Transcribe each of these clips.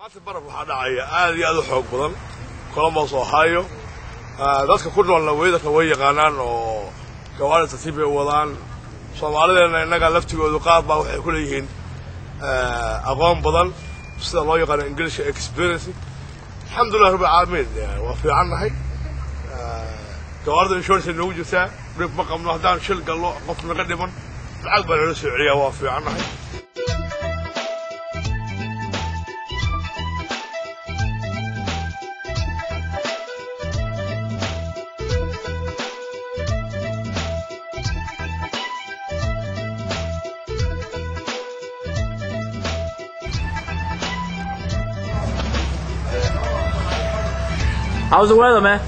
Maanta baraf waxaa dhacaya aad iyo aad u xoog badan Columbus, Ohio. Dadka ku noolna weatherka way yaqaanaan oo gawaari tartiib bay u wadaan. Soomaalideenna innaga laftigoodu qaar baa waxay ku leeyihiin aqoon badan, sida loo yaqaano Englishka experience. Alxamdulilah rabbil caalamiin, waa fiican nahay. Gawaarida insurance noogu jirtaa, dhib ma qabno. Haddaan shil gallo, qof naga dhiman, lacag baa nala soo celiyaa. Waa fiican nahay. How's the weather, man?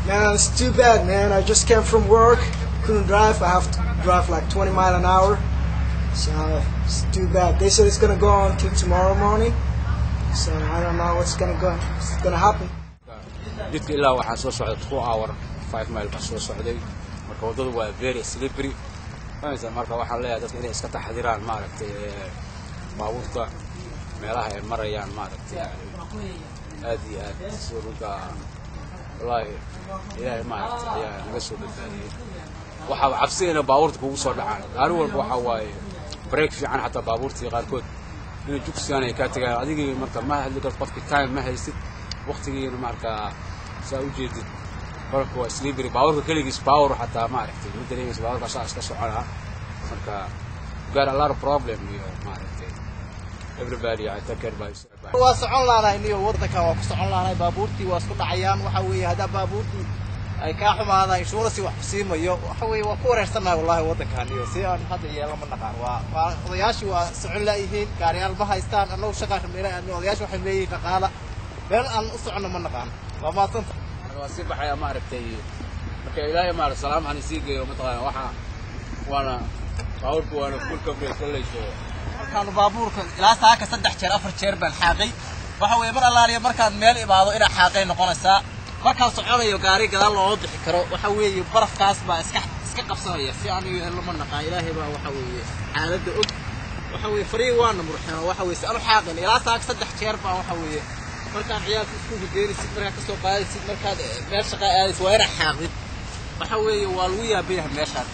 Man, it's too bad, man. I just came from work. Couldn't drive. I have to drive like 20 mile an hour. So it's too bad. They said it's gonna go on till tomorrow morning. So I don't know what's gonna happen. Jidka ilaa waxaan soo socday 2 hour 5 mile baan soo socday. Marka waddadu waa very slippery, fahmaysaa? Marka waxaan leeyahay dadka inay iska taxadiraan, maaragtay, baabuurta meelaha ay marayaan, maaragtay, aad iyo aad. Sida runta, wallaahi, Ilaahay, maaragtay, ayaa naga soo badbaadiyey. Waxaa cabsi inay baabuurta kugu soo dhacaan. Gaari walba waxaa waaye brake fiican, xataa baabuurtii qaarkood inay jugsigaan ay kaa tegayaan adigii. Marka ma hadli karto qofkii, time ma haysid waqtigiina. Marka saa u jeedid, barafka waa slippery. Baabuurka keligiis power xataa, maaragtay, ma dareemaysa. Baabuurka saa iska soconaa. Marka you got a lot of problem iyo, maaragtay, everybody I take care by. Waa socon laanahay niyo, waddanka waa ku socon laanahay. Baabuurtii waa isku dhacayaan. Waxa weeye haddaa baabuurtii ay kaa xumaadaan, insurance wax ku siimayo. Waxa weeye waa ku wareersanahay wallahi waddankan iyo si aan hadda yeelo ma naqaan. Waa odayaashii waa socon laayihiin, gaariyaal ma haystaan. Annagu shaqaan rabna inaan aadno, odayaasha waxay leeyihiin dhaqaala. Meel aan u soconno ma naqaan. Waa maadsanta. Waa sii baxaya, maaragtay. Marka Ilaahay, maaragtay, salaam han isii geeyo. Mataqaana, waxa waana baabuurku waana full coverage kollayso. Markaanu baabuurka ilaa saaka saddex jeer, afar jeer baan xaaqay. Waxa weeye mar allaaliya markaan meel imaado inaa xaaqay noqonaysaa. Markaan soconayo gaari gadaal looma bixi karo. Waxa weeye barafkaas baa iska qabsanaya. Si aan yeelno ma naqaan. Ilaahay baa waxa weeye xaaladda og. Waxa weeye fariin waana murxeen. Waxa weeye si aan u xaaqin ilaa saaka saddex jeer baan. Waxa weeye markaan ciyaalka iskuulka geenaysid, markaad kasoo qaadaysid, markaad meel shaqa aadaysid, waa inaad xaaqdid. Waxa weeye waa lagu yaaban yahay meeshaan.